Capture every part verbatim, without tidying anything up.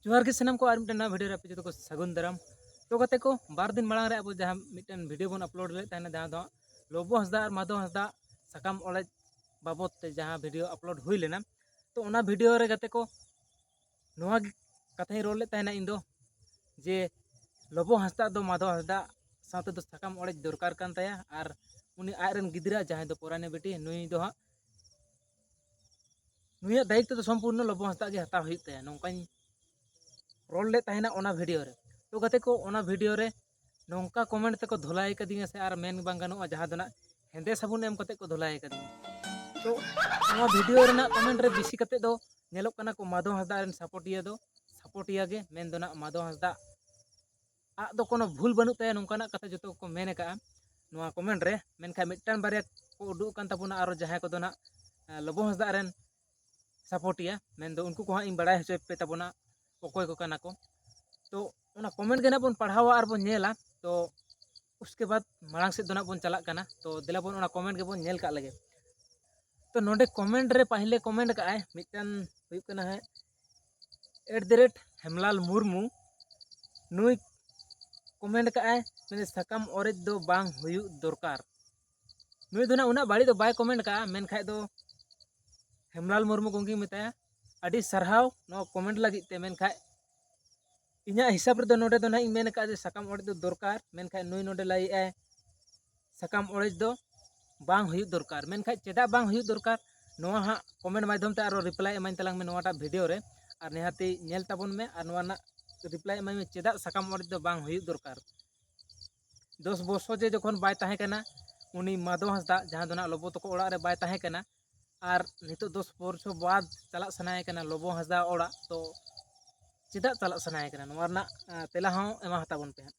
ᱡᱚᱦᱟᱨ ᱜᱮ ᱥᱟᱱᱟᱢ ᱠᱚ, ᱟᱨ ᱢᱤᱫᱴᱮᱱ ᱱᱟᱣᱟ ᱵᱷᱤᱰᱤᱭᱳ ᱨᱮ ᱟᱯᱮ ᱡᱚᱛᱚ ᱠᱚ ᱥᱟᱹᱜᱩᱱ ᱫᱟᱨᱟᱢ᱾ ᱛᱚ ᱜᱟᱛᱮ ᱠᱚ, ᱵᱟᱨ ᱫᱤᱱ ᱢᱟᱲᱟᱝ ᱨᱮ ᱟᱵᱚ ᱡᱟᱦᱟᱸ ᱢᱤᱫᱴᱮᱱ ᱵᱷᱤᱰᱤᱭᱳ ᱵᱚᱱ ᱟᱯᱞᱳᱰ ᱞᱮᱫ ᱛᱟᱦᱮᱱᱟ, ᱡᱟᱦᱟᱸ ᱫᱚ ᱦᱟᱸᱜ ᱞᱚᱵᱚ ᱦᱟᱸᱥᱫᱟ ᱟᱨ ᱢᱟᱫᱷᱚ ᱦᱟᱸᱥᱫᱟ ᱥᱟᱠᱟᱢ ᱚᱲᱮᱡ ᱵᱟᱵᱚᱫ ᱛᱮ ᱡᱟᱦᱟᱸ ᱵᱷᱤᱰᱤᱭᱳ ᱟᱯᱞᱳᱰ ᱦᱩᱭ ᱞᱮᱱᱟ, ᱛᱚ ᱚᱱᱟ ᱵᱷᱤᱰᱤᱭᱳ ᱨᱮ ᱜᱟᱛᱮ ᱠᱚ ᱱᱚᱣᱟ ᱜᱮ ᱠᱟᱛᱷᱟᱧ ᱨᱚᱲ ᱞᱮᱫ ᱛᱟᱦᱮᱱᱟ ᱤᱧ ᱫᱚ, ᱡᱮ ᱞᱚᱵᱚ ᱦᱟᱸᱥᱫᱟ ᱫᱚ ᱢᱟᱫᱷᱚ ᱦᱟᱸᱥᱫᱟ ᱥᱟᱶᱛᱮ ᱫᱚ ᱥᱟᱠᱟᱢ ᱚᱲᱮᱡ ᱫᱚᱨᱠᱟᱨ ᱠᱟᱱ ᱛᱟᱭᱟ, ᱟᱨ ᱩᱱᱤ ᱟᱡᱨᱮᱱ ᱜᱤᱫᱽᱨᱟᱹ ᱡᱟᱦᱟᱸᱭ ᱫᱚ ᱯᱚᱨᱟᱭᱱᱤ ᱵᱤᱴᱤ, ᱱᱩᱭ ᱫᱚ ᱦᱟᱸᱜ ᱱᱩᱭᱟᱜ ᱫᱟᱭᱤᱛᱛᱚ ᱫᱚ ᱥᱚᱢᱯᱩᱨᱱᱚ ᱞᱚᱵᱚ ᱦᱟᱸᱥᱫᱟ ᱜᱮ ᱦᱟᱛᱟᱣ ᱦᱩᱭᱩᱜ ᱛᱟᱭᱟ, ᱱᱚᱝᱠᱟᱧ ᱨᱚᱲ ᱞᱮᱫ ᱛᱟᱦᱮᱱᱟ ᱚᱱᱟ ᱵᱷᱤᱰᱤᱭᱳ ᱨᱮ᱾ ᱛᱚ ᱜᱟᱛᱮ ᱠᱚ, ᱚᱱᱟ ᱵᱷᱤᱰᱤᱭᱳ ᱨᱮ ᱱᱚᱝᱠᱟ ᱠᱚᱢᱮᱱᱴ ᱛᱮᱠᱚ ᱫᱷᱚᱞᱟᱭ ᱠᱟᱫᱤᱧᱟ ᱥᱮ, ᱟᱨ ᱢᱮᱱ ᱵᱟᱝ ᱜᱟᱱᱚᱜᱼᱟ, ᱡᱟᱦᱟᱸ ᱫᱚ ᱱᱟᱜ ᱦᱮᱸᱫᱮ ᱥᱟᱵᱚᱱ ᱮᱢ ᱠᱟᱛᱮ ᱠᱚ ᱫᱷᱚᱞᱟᱭ ᱠᱟᱫᱤᱧᱟ᱾ ᱛᱚ ᱱᱚᱣᱟ ᱵᱷᱤᱰᱤᱭᱳ ᱨᱮᱱᱟᱜ ᱠᱚᱢᱮᱱᱴ ᱨᱮ ᱵᱮᱥᱤ ᱠᱟᱛᱮ ᱫᱚ ᱧᱮᱞᱚᱜ ᱠᱟᱱᱟ ᱠᱚ ᱢᱟᱫᱷᱚ ᱦᱟᱸᱥᱫᱟ ᱨᱮᱱ ᱥᱟᱯᱳᱨᱴᱤᱭᱟᱹ ᱫᱚ, ᱥᱟᱯᱳᱨᱴᱤᱭᱟᱹ ᱜᱮ, ᱢᱮᱱ ᱫᱚ ᱱᱟᱜ ᱢᱟᱫᱷᱚ ᱦᱟᱸᱥᱫᱟ ᱟᱜ ᱫᱚ ᱠᱳᱱᱳ ᱵᱷᱩᱞ ᱵᱟᱹᱱᱩᱜ ᱛᱟᱭᱟ, ᱱᱚᱝᱠᱟᱱᱟᱜ ᱠᱟᱛᱷᱟ ᱡᱚᱛᱚ ᱠᱚ ᱢᱮᱱ ᱟᱠᱟᱜᱼᱟ ᱱᱚᱣᱟ ᱠᱚᱢᱮᱱᱴ ᱨᱮ᱾ ᱢᱮᱱᱠᱷᱟᱱ ᱢᱤᱫᱴᱟᱝ ᱵᱟᱨᱭᱟ ᱠᱚ ᱩᱰᱩᱠ ᱟᱠᱟᱱ ᱛᱟᱵᱚᱱᱟ, ᱟᱨᱚ ᱡᱟᱦᱟᱸᱭ ᱠᱚᱫᱚ ᱱᱟᱜ ᱞᱚᱵᱚ ᱦᱟᱸᱥᱫᱟ ᱨᱮᱱ ᱥᱟᱯᱳᱨᱴᱤᱭᱟ, ᱢᱮᱱᱫᱚ ᱩᱱᱠᱩ ᱠᱚᱦᱚᱸ ᱤᱧ ᱵᱟᱲᱟᱭ ᱦᱚᱪᱚᱭ ᱯᱮ ᱛᱟᱵᱚᱱᱟ ᱚᱠᱚᱭ ᱠᱚ ᱠᱟᱱᱟ ᱠᱚ᱾ ᱛᱚ ᱚᱱᱟ ᱠᱚᱢᱮᱱᱴ ᱜᱮ ᱱᱟᱜ ᱵᱚᱱ ᱯᱟᱲᱦᱟᱣᱟ ᱟᱨ ᱵᱚᱱ ᱧᱮᱞᱟ᱾ ᱛᱚ ᱩᱥᱠᱮ ᱵᱟᱫ ᱢᱟᱲᱟᱝ ᱥᱮᱫ ᱫᱚ ᱱᱟᱜ ᱵᱚᱱ ᱪᱟᱞᱟᱜ ᱠᱟᱱᱟ᱾ ᱛᱚ ᱫᱮᱞᱟ ᱵᱚᱱ ᱚᱱᱟ ᱠᱚᱢᱮᱱᱴ ᱜᱮᱵᱚᱱ ᱧᱮᱞ ᱠᱟᱜ ᱞᱮᱜᱮ᱾ ᱛᱚ ᱱᱚᱰᱮ ᱠᱚᱢᱮᱱᱴ ᱨᱮ ᱯᱟᱹᱦᱤᱞᱮ ᱠᱚᱢᱮᱱᱴ ᱠᱟᱜᱼᱟᱭ ᱢᱤᱫᱴᱟᱝ, ᱦᱩᱭᱩᱜ ᱠᱟᱱᱟ ᱦᱟᱸᱜ ᱮᱴ ᱫᱟ ᱨᱮᱴ ᱦᱮᱢᱞᱟᱞ ᱢᱩᱨᱢᱩ᱾ ᱱᱩᱭ ᱠᱚᱢᱮᱱᱴ ᱠᱟᱜᱼᱟᱭ, ᱢᱮᱱᱫᱟ ᱥᱟᱠᱟᱢ ᱚᱨᱮᱡ ᱫᱚ ᱵᱟᱝ ᱦᱩᱭᱩᱜ ᱫᱚᱨᱠᱟᱨ᱾ ᱱᱩᱭ ᱫᱚ ᱱᱟᱜ ᱩᱱᱟᱹᱜ ᱵᱟᱹᱲᱤᱡ ᱫᱚ ᱵᱟᱭ ᱠᱚᱢᱮᱱᱴ ᱠᱟᱜᱼᱟ, ᱢᱮᱱᱠᱷᱟᱡ ᱫᱚ ᱦᱮᱢᱞᱟᱞ ᱢᱩᱨᱢᱩ ᱜᱚᱢᱠᱮᱧ ᱢᱮᱛᱟᱭᱟ, ᱟᱹᱰᱤ ᱥᱟᱨᱦᱟᱣ ᱱᱚᱣᱟ ᱠᱚᱢᱮᱱᱴ ᱞᱟᱹᱜᱤᱫ ᱛᱮ᱾ ᱢᱮᱱᱠᱷᱟᱡ ᱤᱧᱟᱹᱜ ᱦᱤᱥᱟᱹᱵ ᱨᱮᱫᱚ ᱱᱚᱰᱮ ᱫᱚ ᱱᱟᱜ ᱤᱧ ᱢᱮᱱ ᱟᱠᱟᱫ ᱡᱮ ᱥᱟᱠᱟᱢ ᱚᱲᱮᱡ ᱫᱚ ᱫᱚᱨᱠᱟᱨ, ᱢᱮᱱᱠᱷᱟᱡ ᱱᱩᱭ ᱱᱚᱰᱮ ᱞᱟᱹᱭᱮᱫᱼᱟᱭ ᱥᱟᱠᱟᱢ ᱚᱲᱮᱡ ᱫᱚ ᱵᱟᱝ ᱦᱩᱭᱩᱜ ᱫᱚᱨᱠᱟᱨ᱾ ᱢᱮᱱᱠᱷᱟᱡ ᱪᱮᱫᱟᱜ ᱵᱟᱝ ᱦᱩᱭᱩᱜ ᱫᱚᱨᱠᱟᱨ, ᱱᱚᱣᱟ ᱦᱟᱸᱜ ᱠᱚᱢᱮᱱᱴ ᱢᱟᱫᱽᱫᱷᱚᱢ ᱛᱮ ᱟᱨᱚ ᱨᱤᱯᱞᱟᱭ ᱮᱢᱟᱹᱧ ᱛᱟᱞᱟᱝ ᱢᱮ ᱱᱚᱣᱟᱴᱟᱜ ᱵᱷᱤᱰᱤᱭᱳ ᱨᱮ, ᱟᱨ ᱱᱤᱦᱟᱹᱛᱤ ᱧᱮᱞ ᱛᱟᱵᱚᱱ ᱢᱮ ᱟᱨ ᱱᱚᱣᱟ ᱨᱮᱱᱟᱜ ᱨᱤᱯᱞᱟᱭ ᱮᱢᱟᱹᱧ ᱢᱮ, ᱪᱮᱫᱟᱜ ᱥᱟᱠᱟᱢ ᱚᱲᱮᱡ ᱫᱚ ᱵᱟᱝ ᱦᱩᱭᱩᱜ ᱫᱚᱨᱠᱟᱨ᱾ ᱫᱚᱥ ᱵᱚᱨᱥᱚ ᱡᱮ ᱡᱚᱠᱷᱚᱱ ᱵᱟᱭ ᱛᱟᱦᱮᱸ ᱠᱟᱱᱟ, ᱩᱱᱤ ᱢᱟᱫᱷᱚ ᱦᱟᱸᱥᱫᱟ, ᱡᱟᱦᱟᱸ ᱫᱚ ᱱᱟᱜ ᱞᱚᱵᱚ ᱛᱟᱠᱚ ᱚᱲᱟᱜ ᱨᱮ ᱵᱟᱭ ᱛᱟᱦᱮᱸ ᱠᱟᱱᱟ, ᱟᱨ ᱱᱤᱛᱚᱜ ᱫᱚᱥ ᱵᱚᱨᱥᱚ ᱵᱟᱫ ᱪᱟᱞᱟᱜ ᱥᱟᱱᱟᱭᱮ ᱠᱟᱱᱟ ᱞᱚᱵᱚ ᱦᱟᱸᱥᱫᱟ ᱚᱲᱟᱜ, ᱛᱚ ᱪᱮᱫᱟᱜ ᱪᱟᱞᱟᱜ ᱥᱟᱱᱟᱭᱮ ᱠᱟᱱᱟ? ᱱᱚᱣᱟ ᱨᱮᱱᱟᱜ, ᱟᱸ, ᱛᱮᱞᱟ ᱦᱚᱸ ᱮᱢᱟ ᱦᱟᱛᱟᱵᱚᱱ ᱯᱮ ᱦᱟᱸᱜ᱾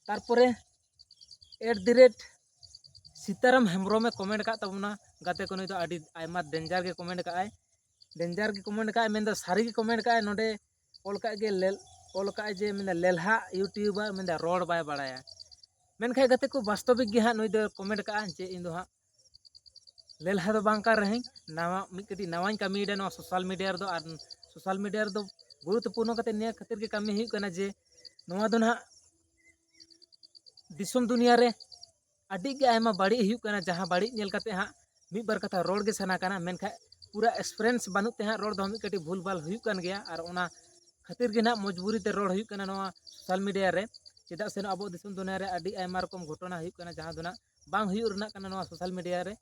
ᱛᱟᱨᱯᱚᱨᱮ ᱮᱴ ᱫᱟ ᱨᱮᱴ ᱥᱤᱛᱟᱨᱟᱢ ᱦᱮᱢᱵᱨᱚᱢᱮ ᱠᱚᱢᱮᱱᱴ ᱟᱠᱟᱫ ᱛᱟᱵᱚᱱᱟ᱾ ᱜᱟᱛᱮ ᱠᱚ, ᱱᱩᱭ ᱫᱚ ᱟᱹᱰᱤ ᱟᱭᱢᱟ ᱰᱮᱧᱡᱟᱨ ᱜᱮ ᱠᱚᱢᱮᱱᱴ ᱟᱠᱟᱫ ᱟᱭ, ᱰᱮᱧᱡᱟᱨ ᱜᱮ ᱠᱚᱢᱮᱱᱴ ᱟᱠᱟᱫ ᱟᱭ, ᱢᱮᱱᱫᱚ ᱥᱟᱹᱨᱤ ᱜᱮ ᱠᱚᱢᱮᱱᱴ ᱟᱠᱟᱫ ᱟᱭ᱾ ᱱᱚᱰᱮ ᱚᱞ ᱠᱟᱜ ᱜᱮ ᱞᱮᱞ-, ᱚᱞ ᱠᱟᱜ ᱟᱭ ᱡᱮ, ᱢᱮᱱᱫᱟ ᱞᱮᱞᱦᱟ ᱤᱭᱩᱴᱤᱭᱩᱵᱟᱨ, ᱢᱮᱱᱫᱟ ᱨᱚᱲ ᱵᱟᱭ ᱵᱟᱲᱟᱭᱟ᱾ ᱢᱮᱱᱠᱷᱟᱡ ᱜᱟᱛᱮ ᱠᱚ, ᱵᱟᱥᱛᱚᱵᱤᱠ ᱜᱮ ᱦᱟᱸᱜ ᱱᱩᱭ ᱫᱚ ᱠᱚᱢᱮᱱᱴ ᱠᱟᱜᱼᱟ ᱡᱮ ᱤᱧ ᱫᱚ ᱦᱟᱸᱜ ᱞᱮᱞᱦᱟ ᱫᱚ ᱵᱟᱝ ᱠᱟᱱ ᱨᱮᱦᱚᱸᱧ, ᱱᱟᱣᱟ, ᱢᱤᱫ ᱠᱟᱹᱴᱤᱡ ᱱᱟᱣᱟᱧ ᱠᱟᱹᱢᱤᱭᱮᱫᱟ ᱱᱚᱣᱟ ᱥᱳᱥᱟᱞ ᱢᱤᱰᱤᱭᱟ ᱨᱮᱫᱚ, ᱟᱨ ᱥᱳᱥᱟᱞ ᱢᱤᱰᱤᱭᱟ ᱨᱮᱫᱚ ᱜᱩᱨᱩᱛᱛᱚᱯᱩᱨᱱᱚ ᱠᱟᱛᱮ ᱱᱤᱭᱟᱹ ᱠᱷᱟᱹᱛᱤᱨ ᱜᱮ ᱠᱟᱹᱢᱤ ᱦᱩᱭᱩᱜ ᱠᱟᱱᱟ ᱡᱮ ᱱᱚᱣᱟ ᱫᱚ ᱱᱟᱦᱟᱜ ᱫᱤᱥᱚᱢ ᱫᱩᱱᱤᱭᱟᱹ ᱨᱮ ᱟᱹᱰᱤ ᱜᱮ ᱟᱭᱢᱟ ᱵᱟᱹᱲᱤᱡ ᱦᱩᱭᱩᱜ ᱠᱟᱱᱟ, ᱡᱟᱦᱟᱸ ᱵᱟᱹᱲᱤᱡ ᱧᱮᱞ ᱠᱟᱛᱮ ᱦᱟᱸᱜ ᱢᱤᱫ ᱵᱟᱨ ᱠᱟᱛᱷᱟ ᱨᱚᱲ ᱜᱮ ᱥᱟᱱᱟ ᱠᱟᱱᱟ, ᱢᱮᱱᱠᱷᱟᱱ ᱯᱩᱨᱟᱹ ᱮᱠᱥᱯᱤᱨᱤᱭᱮᱱᱥ ᱵᱟᱹᱱᱩᱜ ᱛᱮ ᱦᱟᱸᱜ ᱨᱚᱲ ᱫᱚ ᱢᱤᱫ ᱠᱟᱹᱴᱤᱡ ᱵᱷᱩᱞ ᱵᱷᱟᱞ ᱦᱩᱭᱩᱜ ᱠᱟᱱ ᱜᱮᱭᱟ᱾ ᱟᱨ ᱚᱱᱟ ᱠᱷᱟᱹᱛᱤᱨ ᱜᱮ ᱱᱟᱦᱟᱜ ᱢᱚᱡᱽᱵᱩᱨᱤ ᱛᱮ ᱨᱚᱲ ᱦᱩᱭᱩᱜ ᱠᱟᱱᱟ ᱱᱚᱣᱟ ᱥᱳᱥᱟᱞ ᱢᱤᱰᱤᱭᱟ ᱨᱮ, ᱪᱮᱫᱟᱜ ᱥᱮ ᱱᱚᱣᱟ ᱟᱵᱚ ᱫᱤᱥᱚᱢ ᱫᱩᱱᱤᱭᱟᱹ ᱨᱮ ᱟᱹᱰᱤ ᱟᱭᱢᱟ ᱨᱚᱠᱚᱢ ᱜᱷᱚᱴᱚᱱᱟ ᱦᱩᱭᱩᱜ ᱠᱟᱱᱟ, ᱡᱟᱦᱟᱸ ᱫᱚ ᱱᱟᱦᱟᱜ ᱵᱟᱝ ᱦᱩᱭᱩᱜ ᱨᱮᱱᱟᱜ ᱠᱟᱱᱟ ᱱᱚᱣᱟ ᱥᱳᱥᱟᱞ ᱢᱤᱰᱤᱭᱟ ᱨᱮ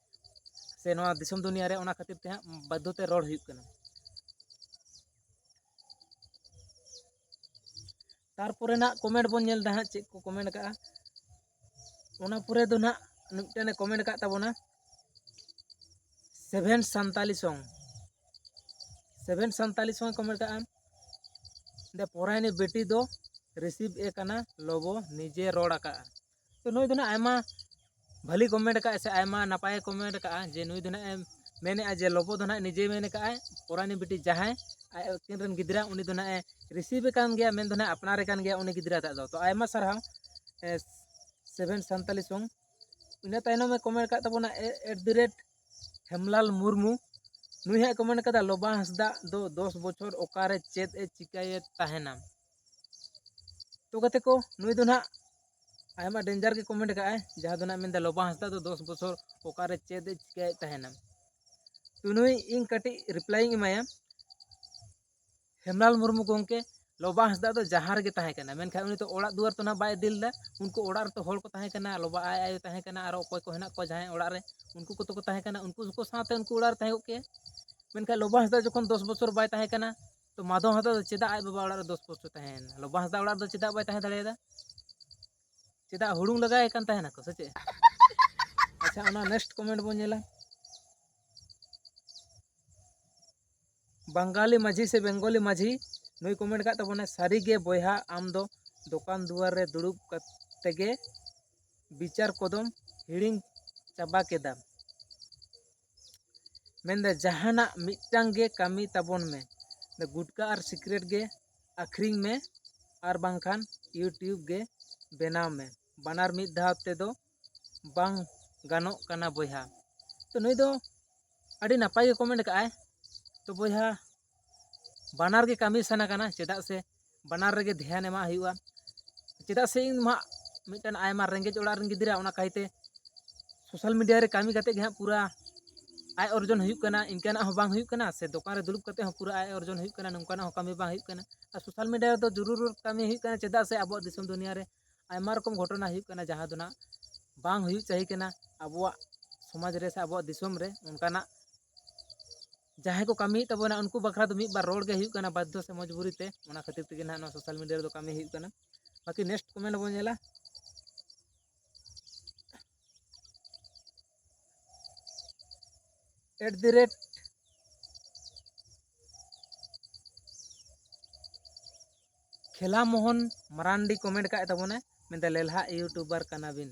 ᱥᱮ ᱱᱚᱣᱟ ᱫᱤᱥᱚᱢ ᱫᱩᱱᱤᱭᱟᱹ ᱨᱮ᱾ ᱚᱱᱟ ᱠᱷᱟᱹᱛᱤᱨ ᱛᱮ ᱦᱟᱸᱜ ᱵᱟᱫᱽᱫᱷᱚ ᱛᱮ ᱨᱚᱲ ᱦᱩᱭᱩᱜ ᱠᱟᱱᱟ᱾ ᱛᱟᱨᱯᱚᱨᱮ ᱱᱟᱜ ᱠᱚᱢᱮᱱᱴ ᱵᱚᱱ ᱧᱮᱞ ᱮᱫᱟ ᱦᱟᱸᱜ, ᱪᱮᱫ ᱠᱚ ᱠᱚᱢᱮᱱᱴ ᱟᱠᱟᱫᱼᱟ᱾ ᱚᱱᱟ ᱯᱚᱨᱮ ᱫᱚ ᱱᱟᱜ ᱢᱤᱫᱴᱮᱱᱮ ᱠᱚᱢᱮᱱᱴ ᱟᱠᱟᱫ ᱛᱟᱵᱚᱱᱟ, ᱥᱮᱵᱷᱮᱱ ᱥᱟᱱᱛᱟᱞᱤ ᱥᱚᱝ, ᱥᱮᱵᱷᱮᱱ ᱥᱟᱱᱛᱟᱞᱤ ᱥᱚᱝ ᱮ ᱠᱚᱢᱮᱱᱴ ᱟᱠᱟᱫᱼᱟ᱾ ᱚᱸᱰᱮ ᱯᱚᱨᱟᱭᱱᱤ ᱵᱤᱴᱤ ᱫᱚ ᱨᱤᱥᱤᱵᱷ ᱮ ᱠᱟᱱᱟ ᱞᱚᱵᱚ, ᱱᱤᱡᱮ ᱨᱚᱲ ᱟᱠᱟᱫᱼᱟ᱾ ᱛᱚ ᱱᱩᱭ ᱫᱚ ᱱᱟᱜ ᱟᱭᱢᱟ ᱵᱷᱟᱹᱞᱤ ᱠᱚᱢᱮᱱᱴ ᱟᱠᱟᱫᱼᱟ ᱥᱮ ᱟᱭᱢᱟ ᱱᱟᱯᱟᱭᱮ ᱠᱚᱢᱮᱱᱴ ᱟᱠᱟᱫᱼᱟ ᱡᱮ ᱱᱩᱭ ᱫᱚ ᱱᱟᱜ ᱮ ᱢᱮᱱᱮᱫᱼᱟ ᱡᱮ ᱞᱚᱵᱚ ᱫᱚ ᱱᱟᱜ ᱱᱤᱡᱮ ᱢᱮᱱ ᱟᱠᱟᱫᱼᱟᱭ, ᱯᱚᱨᱟᱭᱱᱤ ᱵᱤᱴᱤ ᱡᱟᱦᱟᱸᱭ ᱟᱡ ᱟᱹᱠᱤᱱ ᱨᱮᱱ ᱜᱤᱫᱽᱨᱟᱹ ᱩᱱᱤ ᱫᱚ ᱱᱟᱜ ᱮ ᱨᱤᱥᱤᱵᱷ ᱮ ᱠᱟᱱ ᱜᱮᱭᱟ, ᱢᱮᱱ ᱫᱚ ᱱᱟᱜ ᱟᱯᱱᱟᱨᱮ ᱠᱟᱱ ᱜᱮᱭᱟ ᱩᱱᱤ ᱜᱤᱫᱽᱨᱟᱹ ᱴᱟᱜ ᱫᱚ᱾ ᱛᱚ ᱟᱭᱢᱟ ᱥᱟᱨᱦᱟᱣ ᱥᱮᱵᱷᱮᱱ ᱥᱟᱱᱛᱟᱞᱤ ᱥᱚᱝ᱾ ᱤᱱᱟᱹ ᱛᱟᱭᱱᱚᱢ ᱮ ᱠᱚᱢᱮᱱᱴ ᱟᱠᱟᱫ ᱛᱟᱵᱚᱱᱟ ᱮᱴ ᱫᱤ ᱨᱮᱴ ᱦᱮᱢᱞᱟᱞ ᱢᱩᱨᱢᱩ᱾ ᱱᱩᱭ ᱦᱟᱸᱜ ᱠᱚᱢᱮᱱᱴ ᱠᱟᱫᱟ, ᱞᱚᱵᱟ ᱦᱟᱸᱥᱫᱟ ᱫᱚ ᱫᱚᱥ ᱵᱚᱪᱷᱚᱨ ᱚᱠᱟᱨᱮ ᱪᱮᱫ ᱮ ᱪᱤᱠᱟᱹᱭᱮᱫ ᱛᱟᱦᱮᱱᱟ? ᱛᱚ ᱜᱟᱛᱮ ᱠᱚ, ᱱᱩᱭ ᱫᱚ ᱱᱟᱦᱟᱜ ᱟᱭᱢᱟ ᱰᱮᱧᱡᱟᱨ ᱜᱮ ᱠᱚᱢᱮᱱᱴ ᱠᱟᱜᱼᱟᱭ, ᱡᱟᱦᱟᱸ ᱫᱚ ᱱᱟᱦᱟᱜ ᱢᱮᱱᱫᱟ, ᱞᱚᱵᱟ ᱦᱟᱸᱥᱫᱟ ᱫᱚ ᱫᱚᱥ ᱵᱚᱪᱷᱚᱨ ᱚᱠᱟᱨᱮ ᱪᱮᱫ ᱮ ᱪᱤᱠᱟᱹᱭᱮᱫ ᱛᱟᱦᱮᱱᱟ? ᱛᱚ ᱱᱩᱭ ᱤᱧ ᱠᱟᱹᱴᱤᱡ ᱨᱤᱯᱞᱟᱭᱤᱧ ᱮᱢᱟᱭᱟ᱾ ᱦᱮᱢᱞᱟᱞ ᱢᱩᱨᱢᱩ ᱜᱚᱢᱠᱮ, ᱞᱚᱵᱟ ᱦᱟᱸᱥᱫᱟ ᱫᱚ ᱡᱟᱦᱟᱸ ᱨᱮᱜᱮ ᱛᱟᱦᱮᱸ ᱠᱟᱱᱟ, ᱢᱮᱱᱠᱷᱟᱱ ᱩᱱᱤ ᱫᱚ ᱚᱲᱟᱜ ᱫᱩᱣᱟᱹᱨ ᱛᱚ ᱱᱟᱦᱟᱜ ᱵᱟᱭ ᱤᱫᱤ ᱞᱮᱫᱟ᱾ ᱩᱱᱠᱩ ᱚᱲᱟᱜ ᱨᱮᱛᱚ ᱦᱚᱲ ᱠᱚ ᱛᱟᱦᱮᱸ ᱠᱟᱱᱟ, ᱞᱚᱵᱟ ᱟᱡ ᱟᱭᱳ ᱛᱟᱦᱮᱸ ᱠᱟᱱᱟ, ᱟᱨᱚ ᱚᱠᱚᱭ ᱠᱚ ᱦᱮᱱᱟᱜ ᱠᱚᱣᱟ ᱡᱟᱦᱟᱸᱭ ᱚᱲᱟᱜ ᱨᱮ, ᱩᱱᱠᱩ ᱠᱚᱛᱚ ᱠᱚ ᱛᱟᱦᱮᱸ ᱠᱟᱱᱟ᱾ ᱩᱱᱠᱩ ᱠᱚ ᱥᱟᱶᱛᱮ ᱩᱱᱠᱩ ᱚᱲᱟᱜ ᱨᱮ ᱛᱟᱦᱮᱸ ᱠᱚᱜ ᱠᱮᱭᱟ᱾ ᱢᱮᱱᱠᱷᱟᱱ ᱞᱚᱵᱟ ᱦᱟᱸᱥᱫᱟ ᱡᱚᱠᱷᱚᱱ ᱫᱚᱥ ᱵᱚᱪᱷᱚᱨ ᱵᱟᱭ ᱛᱟᱦᱮᱸ ᱠᱟᱱᱟ, ᱛᱚ ᱢᱟᱫᱷᱚ ᱦᱟᱸᱥᱫᱟ ᱫᱚ ᱪᱮᱫᱟᱜ ᱟᱡ ᱵᱟᱵᱟ ᱚᱲᱟᱜ ᱨᱮ ᱫᱚᱥ ᱵᱚᱪᱷᱚᱨ ᱛᱟᱦᱮᱸᱭᱮᱱᱟ? ᱞᱚᱵᱟ ᱦᱟᱸᱥᱫᱟ ᱚᱲᱟᱜ ᱨᱮᱫᱚ ᱪᱮᱫᱟᱜ ᱵᱟᱭ ᱛᱟᱦᱮᱸ ᱫᱟᱲᱮᱭᱟᱫᱟ? ᱪᱮᱫᱟᱜ ᱦᱩᱲᱩᱝ ᱞᱟᱜᱟᱭ ᱠᱟᱱ ᱛᱟᱦᱮᱱᱟᱠᱚ ᱥᱮ ᱪᱮᱫ? ᱟᱪᱪᱷᱟ, ᱚᱱᱟ ᱱᱮᱠᱥᱴ ᱠᱚᱢᱮᱱᱴ ᱵᱚᱱ ᱧᱮᱞᱟ᱾ ᱵᱟᱝᱜᱟᱞᱤ ᱢᱟᱹᱡᱷᱤ ᱥᱮ ᱵᱮᱝᱜᱚᱞᱤ ᱢᱟᱹᱡᱷᱤ, ᱱᱩᱭ ᱠᱚᱢᱮᱱᱴ ᱟᱠᱟᱫ ᱛᱟᱵᱚᱱᱟᱭ, ᱥᱟᱹᱨᱤᱜᱮ ᱵᱚᱭᱦᱟ, ᱟᱢ ᱫᱚ ᱫᱚᱠᱟᱱ ᱫᱩᱣᱟᱹᱨ ᱨᱮ ᱫᱩᱲᱩᱵ ᱠᱟᱛᱮ ᱜᱮ ᱵᱤᱪᱟᱨ ᱠᱚᱫᱚᱢ ᱦᱤᱲᱤᱧ ᱪᱟᱵᱟ ᱠᱮᱫᱟ᱾ ᱢᱮᱱᱫᱟ, ᱡᱟᱦᱟᱱᱟᱜ ᱢᱤᱫᱴᱟᱝ ᱜᱮ ᱠᱟᱹᱢᱤ ᱛᱟᱵᱚᱱ ᱢᱮ, ᱜᱩᱴᱠᱟ ᱟᱨ ᱥᱤᱠᱨᱮᱴ ᱜᱮ ᱟᱹᱠᱷᱨᱤᱧ ᱢᱮ, ᱟᱨ ᱵᱟᱝᱠᱷᱟᱱ ᱤᱭᱩᱴᱤᱭᱩᱵᱽ ᱜᱮ ᱵᱮᱱᱟᱣ ᱢᱮ, ᱵᱟᱱᱟᱨ ᱢᱤᱫ ᱫᱷᱟᱣ ᱛᱮᱫᱚ ᱵᱟᱝ ᱜᱟᱱᱚᱜ ᱠᱟᱱᱟ ᱵᱚᱭᱦᱟ᱾ ᱛᱚ ᱱᱩᱭ ᱫᱚ ᱟᱹᱰᱤ ᱱᱟᱯᱟᱭ ᱜᱮ ᱠᱚᱢᱮᱱᱴ ᱟᱠᱟᱫᱼᱟᱭ᱾ ᱛᱚ ᱵᱚᱭᱦᱟ, ᱵᱟᱱᱟᱨ ᱜᱮ ᱠᱟᱹᱢᱤ ᱥᱟᱱᱟ ᱠᱟᱱᱟ, ᱪᱮᱫᱟᱜ ᱥᱮ ᱵᱟᱱᱟᱨ ᱨᱮᱜᱮ ᱫᱷᱮᱭᱟᱱ ᱮᱢᱟᱜ ᱦᱩᱭᱩᱜᱼᱟ᱾ ᱪᱮᱫᱟᱜ ᱥᱮ ᱤᱧ ᱢᱟ ᱢᱤᱫᱴᱮᱱ ᱟᱭᱢᱟ ᱨᱮᱸᱜᱮᱡ ᱚᱲᱟᱜ ᱨᱮᱱ ᱜᱤᱫᱽᱨᱟᱹ, ᱚᱱᱟ ᱠᱟᱭᱛᱮ ᱥᱳᱥᱟᱞ ᱢᱤᱰᱤᱭᱟ ᱨᱮ ᱠᱟᱹᱢᱤ ᱠᱟᱛᱮ ᱜᱮ ᱦᱟᱸᱜ ᱯᱩᱨᱟ ᱟᱭ ᱚᱨᱡᱚᱱ ᱦᱩᱭᱩᱜ ᱠᱟᱱᱟ, ᱤᱱᱠᱟᱹᱱᱟᱜ ᱦᱚᱸ ᱵᱟᱝ ᱦᱩᱭᱩᱜ ᱠᱟᱱᱟ, ᱥᱮ ᱫᱚᱠᱟᱱ ᱨᱮ ᱫᱩᱲᱩᱵ ᱠᱟᱛᱮ ᱦᱚᱸ ᱯᱩᱨᱟ ᱟᱭ ᱚᱨᱡᱚᱱ ᱦᱩᱭᱩᱜ ᱠᱟᱱᱟ, ᱱᱚᱝᱠᱟᱱᱟᱜ ᱦᱚᱸ ᱠᱟᱹᱢᱤ ᱵᱟᱝ ᱦᱩᱭᱩᱜ ᱠᱟᱱᱟ᱾ ᱟᱨ ᱥᱳᱥᱟᱞ ᱢᱤᱰᱤᱭᱟ ᱨᱮᱫᱚ ᱡᱚᱨᱩᱨ ᱠᱟᱹᱢᱤ ᱦᱩᱭᱩᱜ ᱠᱟᱱᱟ, ᱪᱮᱫᱟᱜ ᱥᱮ ᱟᱵᱚᱣᱟᱜ ᱫᱤᱥᱚᱢ ᱫᱩᱱᱤᱭᱟᱹ ᱨᱮ ᱟᱭᱢᱟ ᱨᱚᱠᱚᱢ ᱜᱷᱚᱴᱚᱱᱟ ᱦᱩᱭᱩᱜ ᱠᱟᱱᱟ, ᱡᱟᱦᱟᱸ ᱫᱚ ᱱᱟᱜ ᱵᱟᱝ ᱦᱩᱭᱩᱜ ᱪᱟᱹᱦᱤ ᱠᱟᱱᱟ ᱟᱵᱚᱣᱟᱜ ᱥᱚᱢᱟᱡᱽ ᱨᱮ ᱥᱮ ᱟᱵᱚᱣᱟᱜ ᱫᱤᱥᱚᱢ ᱨᱮ᱾ ᱚᱱᱠᱟᱱᱟᱜ ᱡᱟᱦᱟᱸᱭ ᱠᱚ ᱠᱟᱹᱢᱤᱭᱮᱫ ᱛᱟᱵᱚᱱᱟ, ᱩᱱᱠᱩ ᱵᱟᱠᱷᱨᱟ ᱫᱚ ᱢᱤᱫ ᱵᱟᱨ ᱨᱚᱲ ᱜᱮ ᱦᱩᱭᱩᱜ ᱠᱟᱱᱟ, ᱵᱟᱫᱽᱫᱷᱚ ᱥᱮ ᱢᱚᱡᱽᱵᱩᱨᱤ ᱛᱮ᱾ ᱚᱱᱟ ᱠᱷᱟᱹᱛᱤᱨ ᱛᱮᱜᱮ ᱱᱟᱦᱟᱜ ᱱᱚᱣᱟ ᱥᱳᱥᱟᱞ ᱢᱤᱰᱤᱭᱟ ᱨᱮᱫᱚ ᱠᱟᱹᱢᱤ ᱦᱩᱭᱩᱜ ᱠᱟᱱᱟ᱾ ᱵᱟᱹᱠᱤ ᱱᱮᱠᱥᱴ ᱠᱚᱢᱮᱱᱴ ᱵᱚᱱ ᱧᱮᱞᱟ᱾ ᱮᱴ ᱫᱤ ᱨᱮᱴ ᱠᱷᱮᱞᱟ ᱢᱳᱦᱚᱱ ᱢᱟᱨᱟᱱᱰᱤ ᱠᱚᱢᱮᱱᱴ ᱠᱟᱜ ᱛᱟᱵᱚᱱᱟᱭ, ᱢᱮᱱᱫᱟ, "ᱞᱮᱞᱦᱟ ᱤᱭᱩᱴᱩᱵᱟᱨ ᱠᱟᱱᱟᱵᱤᱱ?"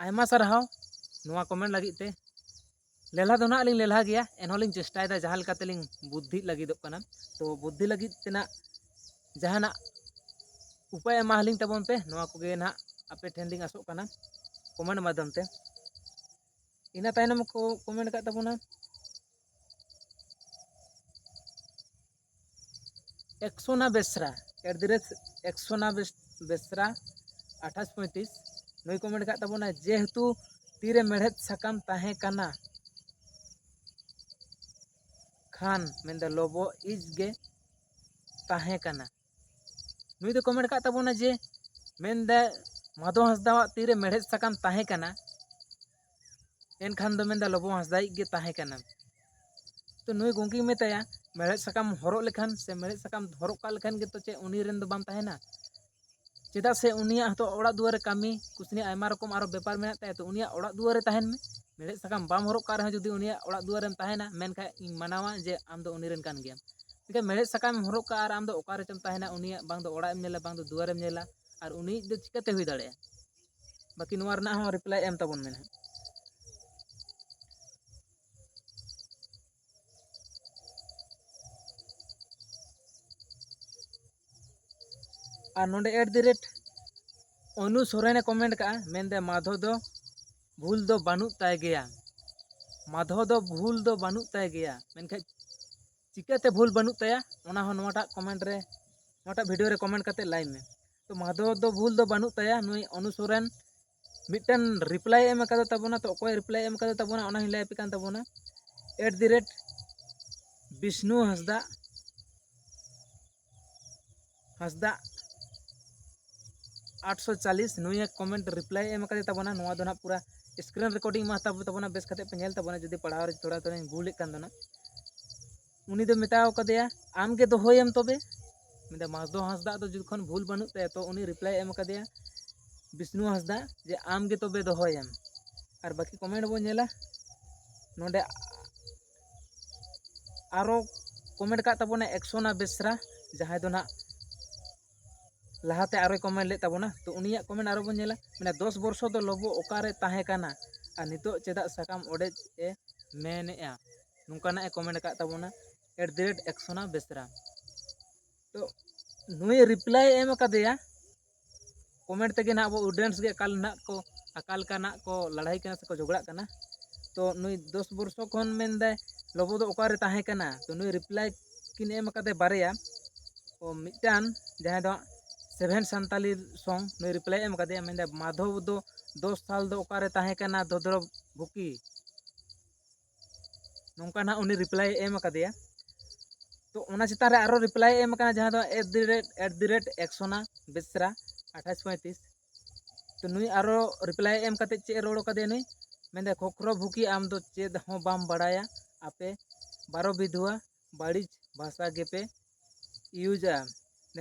ᱟᱭᱢᱟ ᱥᱟᱨᱦᱟᱣ ᱱᱚᱣᱟ ᱠᱚᱢᱮᱱᱴ ᱞᱟᱹᱜᱤᱫ ᱛᱮ᱾ ᱞᱮᱞᱦᱟ ᱫᱚ ᱱᱟᱦᱟᱜ ᱞᱤᱧ ᱞᱮᱞᱦᱟ ᱜᱮᱭᱟ, ᱮᱱᱦᱚᱸ ᱞᱤᱧ ᱪᱮᱥᱴᱟᱭᱮᱫᱟ ᱡᱟᱦᱟᱸ ᱞᱮᱠᱟ ᱛᱮᱞᱤᱧ ᱵᱩᱫᱽᱫᱷᱤᱜ ᱞᱟᱹᱜᱤᱫᱚᱜ ᱠᱟᱱᱟ᱾ ᱛᱚ ᱵᱩᱫᱽᱫᱷᱤ ᱞᱟᱹᱜᱤᱫ ᱛᱮᱱᱟᱜ ᱡᱟᱦᱟᱱᱟᱜ ᱩᱯᱟᱭ ᱮᱢᱟ ᱟᱹᱞᱤᱧ ᱛᱟᱵᱚᱱ ᱯᱮ, ᱱᱚᱣᱟ ᱠᱚᱜᱮ ᱱᱟᱦᱟᱜ ᱟᱯᱮ ᱴᱷᱮᱱ ᱞᱤᱧ ᱟᱥᱚᱜ ᱠᱟᱱᱟ ᱠᱚᱢᱮᱱᱴ ᱢᱟᱫᱽᱫᱷᱚᱢ ᱛᱮ᱾ ᱤᱱᱟᱹ ᱛᱟᱭᱱᱚᱢ ᱠᱚ ᱠᱚᱢᱮᱱᱴ ᱟᱠᱟᱫ ᱛᱟᱵᱚᱱᱟ ᱮᱠᱥᱳᱱᱟ ᱵᱮᱥᱨᱟ, ᱮᱴ ᱫᱤ ᱨᱮᱴ ᱮᱠᱥᱳᱱᱟ ᱵᱮᱥ-, ᱵᱮᱥᱨᱟ ᱟᱴᱷᱟᱥ ᱯᱚᱸᱭᱛᱨᱤᱥ᱾ ᱱᱩᱭ ᱠᱚᱢᱮᱱᱴ ᱟᱠᱟᱫ ᱛᱟᱵᱚᱱᱟ, "ᱡᱮᱦᱮᱛᱩ ᱛᱤᱨᱮ ᱢᱮᱲᱦᱮᱫ ᱥᱟᱠᱟᱢ ᱛᱟᱦᱮᱸ ᱠᱟᱱᱟ ᱠᱷᱟᱱ", ᱢᱮᱱᱫᱟ, "ᱞᱚᱵᱚ ᱤᱡ ᱜᱮ ᱛᱟᱦᱮᱸ ᱠᱟᱱᱟ᱾" ᱱᱩᱭ ᱫᱚ ᱠᱚᱢᱮᱱᱴ ᱟᱠᱟᱫ ᱛᱟᱵᱚᱱᱟ ᱡᱮ, ᱢᱮᱱᱫᱟ, "ᱢᱟᱫᱷᱚ ᱦᱟᱸᱥᱫᱟᱣᱟᱜ ᱛᱤᱨᱮ ᱢᱮᱲᱦᱮᱫ ᱥᱟᱠᱟᱢ ᱛᱟᱦᱮᱸ ᱠᱟᱱᱟ, ᱮᱱᱠᱷᱟᱱ ᱫᱚ", ᱢᱮᱱᱫᱟ, "ᱞᱚᱵᱚ ᱦᱟᱸᱥᱫᱟᱭᱤᱡ ᱜᱮ ᱛᱟᱦᱮᱸ ᱠᱟᱱᱟ᱾" ᱛᱚ ᱱᱩᱭ ᱜᱚᱢᱠᱮᱧ ᱢᱮᱛᱟᱭᱟ, ᱢᱮᱲᱦᱮᱫ ᱥᱟᱠᱟᱢ ᱦᱚᱨᱚᱜ ᱞᱮᱠᱷᱟᱱ ᱥᱮ ᱢᱮᱲᱦᱮᱫ ᱥᱟᱠᱟᱢ ᱦᱚᱨᱚᱜ ᱠᱟᱜ ᱞᱮᱠᱷᱟᱱ ᱜᱮᱛᱚ ᱪᱮᱫ ᱩᱱᱤ ᱨᱮᱱ ᱫᱚ ᱵᱟᱢ ᱛᱟᱦᱮᱱᱟ? ᱪᱮᱫᱟᱜ ᱥᱮ ᱩᱱᱤᱭᱟᱜ ᱦᱚᱸᱛᱚ ᱚᱲᱟᱜ ᱫᱩᱣᱟᱹᱨ ᱨᱮ ᱠᱟᱹᱢᱤ ᱠᱩᱥᱱᱤ ᱟᱭᱢᱟ ᱨᱚᱠᱚᱢ ᱟᱨᱚ ᱵᱮᱯᱟᱨ ᱢᱮᱱᱟᱜ ᱛᱟᱭᱟ᱾ ᱛᱚ ᱩᱱᱤᱭᱟᱜ ᱚᱲᱟᱜ ᱫᱩᱣᱟᱹᱨ ᱨᱮ ᱛᱟᱦᱮᱱ ᱢᱮ, ᱢᱮᱲᱦᱮᱫ ᱥᱟᱠᱟᱢ ᱵᱟᱢ ᱦᱚᱨᱚᱜ ᱠᱟᱜ ᱨᱮᱦᱚᱸ ᱡᱩᱫᱤ ᱩᱱᱤᱭᱟᱜ ᱚᱲᱟᱜ ᱫᱩᱣᱟᱹᱨ ᱨᱮᱢ ᱛᱟᱦᱮᱱᱟ, ᱢᱮᱱᱠᱷᱟᱱ ᱤᱧ ᱢᱟᱱᱟᱣᱟ ᱡᱮ ᱟᱢ ᱫᱚ ᱩᱱᱤ ᱨᱮᱱ ᱠᱟᱱ ᱜᱮᱭᱟᱢ᱾ ᱢᱮᱱᱠᱷᱟᱱ ᱢᱮᱲᱦᱮᱫ ᱥᱟᱠᱟᱢ ᱮᱢ ᱦᱚᱨᱚᱜ ᱠᱟᱜᱼᱟ ᱟᱨ ᱟᱢ ᱫᱚ ᱚᱠᱟ ᱨᱮᱪᱚᱢ ᱛᱟᱦᱮᱱᱟ, ᱩᱱᱤᱭᱟᱜ ᱵᱟᱝ ᱫᱚ ᱚᱲᱟᱜ ᱮᱢ ᱧᱮᱞᱟ, ᱵᱟᱝ ᱫᱚ ᱫᱩᱣᱟᱹᱨ ᱮᱢ ᱧᱮᱞᱟ, ᱟᱨ ᱩᱱᱤᱭᱤᱡ ᱫᱚ ᱪᱤᱠᱟᱹᱛᱮ ᱦᱩᱭ ᱫᱟᱲᱮᱭᱟᱜᱼᱟ? ᱵᱟᱹᱠᱤ ᱱᱚᱣᱟ ᱨᱮᱱᱟᱜ ᱦᱚᱸ ᱨᱤᱯᱞᱟᱭ ᱮᱢ ᱛᱟᱵᱚᱱ ᱢᱮ ᱱᱟᱦᱟᱜ᱾ ᱟᱨ ᱱᱚᱰᱮ ᱮᱴ ᱫᱤ ᱨᱮᱴ ᱚᱱᱩ ᱥᱚᱨᱮᱱᱮ ᱠᱚᱢᱮᱱᱴ ᱠᱟᱜᱼᱟ, ᱢᱮᱱᱫᱟᱭ, "ᱢᱟᱫᱷᱚ ᱫᱚ ᱵᱷᱩᱞ ᱫᱚ ᱵᱟᱹᱱᱩᱜ ᱛᱟᱭ ᱜᱮᱭᱟ, ᱢᱟᱫᱷᱚ ᱫᱚ ᱵᱷᱩᱞ ᱫᱚ ᱵᱟᱹᱱᱩᱜ ᱛᱟᱭ ᱜᱮᱭᱟ, ᱢᱮᱱᱠᱷᱟᱱ ᱪᱤᱠᱟᱹᱛᱮ ᱵᱷᱩᱞ ᱵᱟᱹᱱᱩᱜ ᱛᱟᱭᱟ, ᱚᱱᱟ ᱦᱚᱸ ᱱᱚᱣᱟᱴᱟᱜ ᱠᱚᱢᱮᱱᱴ ᱨᱮ, ᱱᱚᱣᱟᱴᱟᱜ ᱵᱷᱤᱰᱤᱭᱳ ᱨᱮ ᱠᱚᱢᱮᱱᱴ ᱠᱟᱛᱮ ᱞᱟᱹᱭ ᱢᱮ᱾ ᱛᱚ ᱢᱟᱫᱷᱚ ᱫᱚ ᱵᱷᱩᱞ ᱫᱚ ᱵᱟᱹᱱᱩᱜ ᱛᱟᱭᱟ᱾ ᱱᱩᱭ ᱚᱱᱩ ᱥᱚᱨᱮᱱ ᱢᱤᱫᱴᱮᱱ ᱨᱤᱯᱞᱟᱭ ᱮᱢ ᱟᱠᱟᱫᱟ ᱛᱟᱵᱚᱱᱟ᱾ ᱛᱚ ᱚᱠᱚᱭ ᱨᱤᱯᱞᱟᱭ ᱮᱢ ᱟᱠᱟᱫᱟ ᱛᱟᱵᱚᱱᱟ, ᱚᱱᱟ ᱦᱚᱸᱧ ᱞᱟᱹᱭ ᱟᱯᱮ ᱠᱟᱱ ᱛᱟᱵᱚᱱᱟ᱾ ᱮᱴ ᱫᱤ ᱨᱮᱴ ᱵᱤᱥᱱᱩ ᱦᱟᱸᱥᱫᱟ, ᱦᱟᱸᱥᱫᱟ ᱟᱴᱥᱚ ᱪᱟᱞᱤᱥ, ᱱᱩᱭᱟᱜ ᱠᱚᱢᱮᱱᱴ ᱨᱤᱯᱞᱟᱭ ᱮᱢ ᱟᱠᱟᱫᱮ ᱛᱟᱵᱚᱱᱟ᱾ ᱱᱚᱣᱟ ᱫᱚ ᱱᱟᱜ ᱯᱩᱨᱟ ᱥᱠᱨᱤᱱ ᱨᱮᱠᱚᱨᱰᱤᱝ ᱢᱟ ᱦᱟᱛᱟᱣ ᱛᱟᱵᱚᱱᱟ, ᱵᱮᱥ ᱠᱟᱛᱮ ᱯᱮ ᱧᱮᱞ ᱛᱟᱵᱚᱱᱟ᱾ ᱡᱩᱫᱤ ᱯᱟᱲᱦᱟᱣ ᱨᱮ ᱛᱷᱚᱲᱟ ᱛᱷᱚᱲᱟᱧ ᱵᱷᱩᱞᱮᱫ ᱠᱟᱱ ᱫᱚ ᱱᱟᱜ, ᱩᱱᱤ ᱫᱚ ᱢᱮᱛᱟᱣ ᱠᱟᱫᱮᱭᱟ, "ᱟᱢ ᱜᱮ ᱫᱚᱦᱚᱭᱮᱢ ᱛᱚᱵᱮ?" ᱢᱮᱱᱫᱟ ᱢᱟᱫᱷᱚ ᱦᱟᱸᱥᱫᱟ ᱫᱚ ᱡᱚᱠᱷᱚᱱ ᱵᱷᱩᱞ ᱵᱟᱹᱱᱩᱜ ᱛᱟᱭᱟ, ᱛᱚ ᱩᱱᱤ ᱨᱤᱯᱞᱟᱭ ᱮᱢ ᱠᱟᱫᱮᱭᱟ ᱵᱤᱥᱱᱩ ᱦᱟᱸᱥᱫᱟ ᱡᱮ, "ᱟᱢ ᱜᱮ ᱛᱚᱵᱮ ᱫᱚᱦᱚᱭᱮᱢ?" ᱟᱨ ᱵᱟᱹᱠᱤ ᱠᱚᱢᱮᱱᱴ ᱵᱚᱱ ᱧᱮᱞᱟ᱾ ᱱᱚᱰᱮ ᱟᱨᱚ ᱠᱚᱢᱮᱱᱴ ᱠᱟᱜ ᱛᱟᱵᱚᱱᱟ ᱮᱠᱥᱚᱱᱟ ᱵᱮᱥᱨᱟ, ᱡᱟᱦᱟᱸᱭ ᱫᱚ ᱱᱟᱜ ᱞᱟᱦᱟᱛᱮ ᱟᱨᱚᱭ ᱠᱚᱢᱮᱱᱴ ᱞᱮᱫ ᱛᱟᱵᱚᱱᱟ᱾ ᱛᱚ ᱩᱱᱤᱭᱟᱜ ᱠᱚᱢᱮᱱᱴ ᱟᱨᱚ ᱵᱚᱱ ᱧᱮᱞᱟ᱾ ᱢᱮᱱᱟ, "ᱫᱚᱥ ᱵᱚᱨᱥᱚ ᱫᱚ ᱞᱚᱵᱚ ᱚᱠᱟᱨᱮ ᱛᱟᱦᱮᱸ ᱠᱟᱱᱟ ᱟᱨ ᱱᱤᱛᱚᱜ ᱪᱮᱫᱟᱜ ᱥᱟᱠᱟᱢ ᱚᱲᱮᱡ ᱮ ᱢᱮᱱᱮᱜᱼᱟ?" ᱱᱚᱝᱠᱟᱱᱟᱜ ᱮ ᱠᱚᱢᱮᱱᱴ ᱟᱠᱟᱫ ᱛᱟᱵᱚᱱᱟ ᱮᱴ ᱫᱤ ᱨᱮᱴ ᱮᱠᱥᱚᱱᱟ ᱵᱮᱥᱨᱟ᱾ ᱛᱚ ᱱᱩᱭ ᱨᱤᱯᱞᱟᱭ ᱮᱢ ᱟᱠᱟᱫᱮᱭᱟ ᱠᱚᱢᱮᱱᱴ ᱛᱮᱜᱮ ᱱᱟᱦᱟᱜ ᱟᱵᱚ ᱚᱰᱤᱭᱮᱱᱥ ᱜᱮ ᱚᱠᱟ ᱱᱟᱦᱟᱜ ᱠᱚ, ᱚᱠᱟ ᱞᱮᱠᱟ ᱱᱟᱦᱟᱜ ᱠᱚ ᱞᱟᱲᱟᱭ ᱠᱟᱱᱟ ᱥᱮᱠᱚ ᱡᱷᱚᱜᱽᱲᱟᱜ ᱠᱟᱱᱟ᱾ ᱛᱚ ᱱᱩᱭ ᱫᱚᱥ ᱵᱚᱨᱥᱚ ᱠᱷᱚᱱ ᱢᱮᱱᱫᱟᱭ, "ᱞᱚᱵᱚ ᱫᱚ ᱚᱠᱟᱨᱮ ᱛᱟᱦᱮᱸ ᱠᱟᱱᱟ?" ᱛᱚ ᱱᱩᱭ ᱨᱤᱯᱞᱟᱭ ᱠᱤᱱ ᱮᱢ ᱟᱠᱟᱫᱮ ᱵᱟᱨᱭᱟ᱾ ᱚ, ᱢᱤᱫᱴᱟᱝ ᱡᱟᱦᱟᱸᱭ ᱫᱚ ᱥᱮᱵᱷᱮᱱ ᱥᱟᱱᱛᱟᱞᱤ ᱥᱚᱝ, ᱱᱩᱭ ᱨᱤᱯᱞᱟᱭ ᱮᱢ ᱟᱠᱟᱫᱮᱭᱟ, ᱢᱮᱱᱫᱟᱭ, "ᱢᱟᱫᱷᱚᱵ ᱫᱚ ᱫᱚᱥ ᱥᱟᱞ ᱫᱚ ᱚᱠᱟᱨᱮ ᱛᱟᱦᱮᱸ ᱠᱟᱱᱟ ᱫᱚᱫᱨᱚ ᱵᱷᱩᱠᱤ?" ᱱᱚᱝᱠᱟ ᱱᱟᱦᱟᱜ ᱩᱱᱤ ᱨᱤᱯᱞᱟᱭ ᱮᱢ ᱟᱠᱟᱫᱮᱭᱟ᱾ ᱛᱚ ᱚᱱᱟ ᱪᱮᱛᱟᱱ ᱨᱮ ᱟᱨᱚ ᱨᱤᱯᱞᱟᱭ ᱮᱢ ᱟᱠᱟᱱᱟ, ᱡᱟᱦᱟᱸ ᱫᱚ at the rate, at the rate ᱮᱠᱥᱚᱱᱟ ᱵᱮᱥᱨᱟ ᱟᱴᱷᱟᱥ ᱯᱚᱸᱭᱛᱨᱤᱥ᱾ ᱛᱚ ᱱᱩᱭ ᱟᱨᱚ ᱨᱤᱯᱞᱟᱭ ᱮᱢ ᱠᱟᱛᱮ ᱪᱮᱫ ᱮ ᱨᱚᱲ ᱠᱟᱫᱮᱭᱟ ᱱᱩᱭ? ᱢᱮᱱᱫᱟᱭ, "ᱠᱷᱚᱠᱨᱚ ᱵᱷᱩᱠᱤ, ᱟᱢ ᱫᱚ ᱪᱮᱫ ᱦᱚᱸ ᱵᱟᱢ ᱵᱟᱲᱟᱭᱟ, ᱟᱯᱮ ᱵᱟᱨᱚ ᱵᱤᱫᱷᱩᱣᱟ ᱵᱟᱹᱲᱤᱡ ᱵᱷᱟᱥᱟ ᱜᱮᱯᱮ ᱤᱭᱩᱡᱟ᱾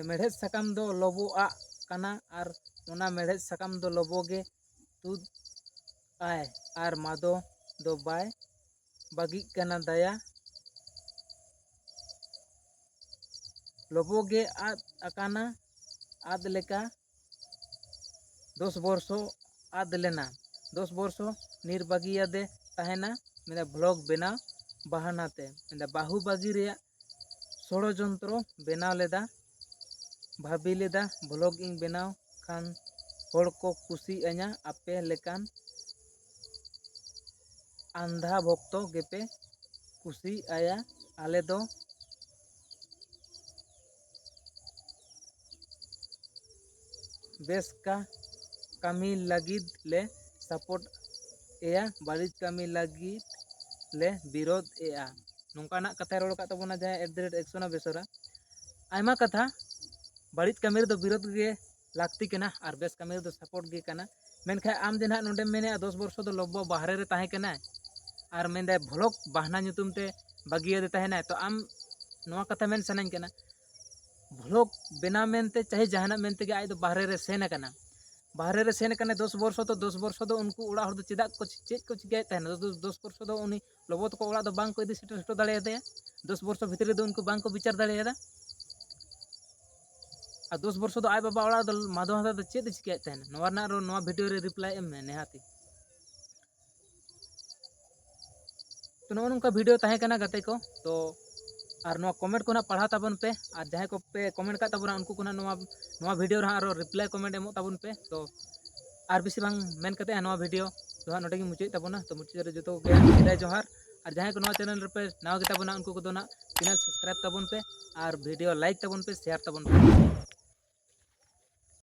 ᱢᱮᱲᱦᱮᱫ ᱥᱟᱠᱟᱢ ᱫᱚ ᱞᱚᱵᱚᱣᱟᱜ ᱠᱟᱱᱟ ᱟᱨ ᱚᱱᱟ ᱢᱮᱲᱦᱮᱫ ᱥᱟᱠᱟᱢ ᱫᱚ ᱞᱚᱵᱚ ᱜᱮ ᱛᱩᱫ ᱟᱭ ᱟᱨ ᱢᱟᱫᱚ ᱫᱚ ᱵᱟᱭ ᱵᱟᱹᱜᱤᱜ ᱠᱟᱱᱟ ᱫᱟᱭᱟ᱾ ᱞᱚᱵᱚ ᱜᱮ ᱟᱫ ᱟᱠᱟᱱᱟ, ᱟᱫ ᱞᱮᱠᱟ ᱫᱚᱥ ᱵᱚᱨᱥᱚ ᱟᱫ ᱞᱮᱱᱟ, ᱫᱚᱥ ᱵᱚᱨᱥᱚ ᱱᱤᱨᱵᱟᱹᱜᱤᱭᱟᱫᱮ ᱛᱟᱦᱮᱱᱟ", ᱢᱮᱱᱫᱟ ᱵᱷᱞᱚᱜ ᱵᱮᱱᱟᱣ ᱵᱟᱦᱟᱱᱟ ᱛᱮ᱾ ᱢᱮᱱᱫᱟ ᱵᱟᱹᱦᱩ ᱵᱟᱹᱜᱤ ᱨᱮᱭᱟᱜ ᱥᱚᱲᱚᱡᱚᱱᱛᱨᱚ ᱵᱮᱱᱟᱣ ᱞᱮᱫᱟ, ᱵᱷᱟᱹᱵᱤ ᱞᱮᱫᱟ ᱵᱷᱞᱚᱜ ᱤᱧ ᱵᱮᱱᱟᱣ ᱠᱷᱟᱱ ᱦᱚᱲ ᱠᱚ ᱠᱩᱥᱤ ᱟᱹᱧᱟ, ᱟᱯᱮ ᱞᱮᱠᱟᱱ ᱟᱱᱫᱷᱟ ᱵᱷᱚᱠᱛᱚ ᱜᱮᱯᱮ ᱠᱩᱥᱤ ᱟᱭᱟ, ᱟᱞᱮ ᱫᱚ ᱵᱮᱥ ᱠᱟ ᱠᱟᱹᱢᱤ ᱞᱟᱹᱜᱤᱫ ᱞᱮ ᱥᱟᱯᱳᱨᱴ ᱮᱭᱟ, ᱵᱟᱹᱲᱤᱡ ᱠᱟᱹᱢᱤ ᱞᱟᱹᱜᱤᱫ ᱞᱮ ᱵᱤᱨᱳᱫᱷ ᱮᱭᱟ᱾ ᱱᱚᱝᱠᱟᱱᱟᱜ ᱠᱟᱛᱷᱟᱭ ᱨᱚᱲ ᱟᱠᱟᱫ ᱛᱟᱵᱚᱱᱟ ᱡᱟᱦᱟᱸᱭ ᱮᱴ ᱫᱟ ᱨᱮᱴ ᱮᱠᱥᱚᱱᱟ ᱵᱮᱥᱚᱨᱟ᱾ ᱟᱭᱢᱟ ᱠᱟᱛᱷᱟ, ᱵᱟᱹᱲᱤᱡ ᱠᱟᱹᱢᱤ ᱨᱮᱫᱚ ᱵᱤᱨᱳᱫᱷ ᱜᱮ ᱞᱟᱹᱠᱛᱤ ᱠᱟᱱᱟ ᱟᱨ ᱵᱮᱥ ᱠᱟᱹᱢᱤ ᱨᱮᱫᱚ ᱥᱟᱯᱳᱨᱴ ᱜᱮ ᱠᱟᱱᱟ᱾ ᱢᱮᱱᱠᱷᱟᱱ ᱟᱢ ᱡᱮ ᱱᱟᱦᱟᱜ ᱱᱚᱰᱮᱢ ᱢᱮᱱᱮᱫᱼᱟ ᱫᱚᱥ ᱵᱚᱨᱥᱚ ᱫᱚ ᱞᱚᱵᱚ ᱵᱟᱦᱨᱮ ᱨᱮ ᱛᱟᱦᱮᱸ ᱠᱟᱱᱟᱭ ᱟᱨ ᱢᱮᱱᱫᱟᱭ ᱵᱷᱞᱚᱜᱽ ᱵᱟᱦᱱᱟ ᱧᱩᱛᱩᱢ ᱛᱮ ᱵᱟᱹᱜᱤᱭᱟᱫᱮ ᱛᱟᱦᱮᱱᱟᱭ, ᱛᱚ ᱟᱢ ᱱᱚᱣᱟ ᱠᱟᱛᱷᱟ ᱢᱮᱱ ᱥᱟᱱᱟᱧ ᱠᱟᱱᱟ, ᱵᱷᱞᱚᱜᱽ ᱵᱮᱱᱟᱣ ᱢᱮᱱᱛᱮ ᱪᱟᱦᱮ ᱡᱟᱦᱟᱱᱟᱜ ᱢᱮᱱᱛᱮ ᱜᱮ ᱟᱡ ᱫᱚ ᱵᱟᱦᱨᱮ ᱨᱮ ᱥᱮᱱ ᱟᱠᱟᱱᱟ᱾ ᱵᱟᱦᱨᱮ ᱨᱮ ᱥᱮᱱ ᱟᱠᱟᱱᱟᱭ ᱫᱚᱥ ᱵᱚᱨᱥᱚ, ᱛᱚ ᱫᱚᱥ ᱵᱚᱨᱥᱚ ᱫᱚ ᱩᱱᱠᱩ ᱚᱲᱟᱜ ᱦᱚᱲ ᱫᱚ ᱪᱮᱫᱟᱜ ᱠᱚ, ᱪᱮᱫ ᱠᱚ ᱪᱤᱠᱟᱹᱭᱮᱫ ᱛᱟᱦᱮᱱᱟ? ᱫᱚᱥ, ᱫᱚᱥ ᱵᱚᱨᱥᱚ ᱫᱚ ᱩᱱᱤ ᱞᱚᱵᱚ ᱛᱟᱠᱚ ᱚᱲᱟᱜ ᱫᱚ ᱵᱟᱝ ᱠᱚ ᱤᱫᱤ ᱥᱮᱴᱮᱨ ᱦᱚᱴᱚ ᱫᱟᱲᱮᱭᱟᱫᱮᱭᱟ᱾ ᱫᱚᱥ ᱵᱚᱨᱥᱚ ᱵᱷᱤᱛᱨᱤ ᱨᱮᱫᱚ ᱩᱱᱠᱩ ᱵᱟᱝ ᱠᱚ ᱵᱤᱪᱟᱨ ᱫᱟᱲᱮᱭᱟᱫᱟ᱾ ᱟᱨ ᱫᱚᱥ ᱵᱚᱨᱥᱚ ᱫᱚ ᱟᱡ ᱵᱟᱵᱟ ᱚᱲᱟᱜ ᱨᱮᱫᱚ ᱢᱟᱫᱷᱚ ᱦᱟᱸᱥᱫᱟ ᱫᱚ ᱪᱮᱫ ᱮ ᱪᱤᱠᱟᱹᱭᱮᱫ ᱛᱟᱦᱮᱱᱟ? ᱱᱚᱣᱟ ᱨᱮᱱᱟᱜ ᱟᱨᱚ ᱱᱚᱣᱟ ᱵᱷᱤᱰᱤᱭᱳ ᱨᱮ ᱨᱤᱯᱞᱟᱭ ᱮᱢ ᱢᱮ ᱱᱮᱦᱟᱛᱤ᱾ ᱛᱚ ᱱᱚᱜᱼᱚ ᱱᱚᱝᱠᱟ ᱵᱷᱤᱰᱤᱭᱳ ᱛᱟᱦᱮᱸ ᱠᱟᱱᱟ ᱜᱟᱛᱮ ᱠᱚ᱾ ᱛᱚ ᱟᱨ ᱱᱚᱣᱟ ᱠᱚᱢᱮᱱᱴ ᱠᱚ ᱱᱟᱜ ᱯᱟᱲᱦᱟᱣ ᱛᱟᱵᱚᱱ ᱯᱮ, ᱟᱨ ᱡᱟᱦᱟᱸᱭ ᱠᱚᱯᱮ ᱠᱚᱢᱮᱱᱴ ᱠᱟᱜ ᱛᱟᱵᱚᱱᱟ ᱩᱱᱠᱩ ᱠᱚ ᱱᱟᱜ ᱱᱚᱣᱟ, ᱱᱚᱣᱟ ᱵᱷᱤᱰᱤᱭᱳ ᱨᱮ ᱦᱟᱸᱜ ᱟᱨᱚ ᱨᱤᱯᱞᱟᱭ ᱠᱚᱢᱮᱱᱴ ᱮᱢᱚᱜ ᱛᱟᱵᱚᱱ ᱯᱮ᱾ ᱛᱚ ᱟᱨ ᱵᱮᱥᱤ ᱵᱟᱝ ᱢᱮᱱ ᱠᱟᱛᱮ ᱱᱚᱣᱟ ᱵᱷᱤᱰᱤᱭᱳ ᱫᱚ ᱦᱟᱸᱜ ᱱᱚᱰᱮ ᱜᱮ ᱢᱩᱪᱟᱹᱫ ᱛᱟᱵᱚᱱᱟ᱾ ᱛᱚ ᱢᱩᱪᱟᱹᱫ ᱨᱮ ᱡᱚᱛᱚ ᱠᱚᱜᱮ ᱥᱤᱫᱟᱭ ᱡᱚᱦᱟᱨ, ᱟᱨ ᱡᱟᱦᱟᱸᱭ ᱠᱚ ᱱᱚᱣᱟ ᱪᱮᱱᱮᱞ ᱨᱮᱯᱮ ᱱᱟᱣᱟ ᱜᱮᱛᱟ ᱵᱚᱱᱟ ᱩᱱᱠᱩ ᱠᱚᱫᱚ ᱱᱟᱜ ᱪᱮᱱᱮᱞ ᱥᱟᱵᱥᱠᱨᱟᱭᱤᱵ ᱛᱟᱵᱚᱱ ᱯᱮ ᱟᱨ ᱵᱷᱤᱰᱤᱭᱳ ᱞᱟᱭᱤᱠ ᱛᱟᱵᱚᱱ ᱯᱮ, ᱥᱮᱭᱟᱨ ᱛᱟᱵᱚᱱ ᱯᱮ᱾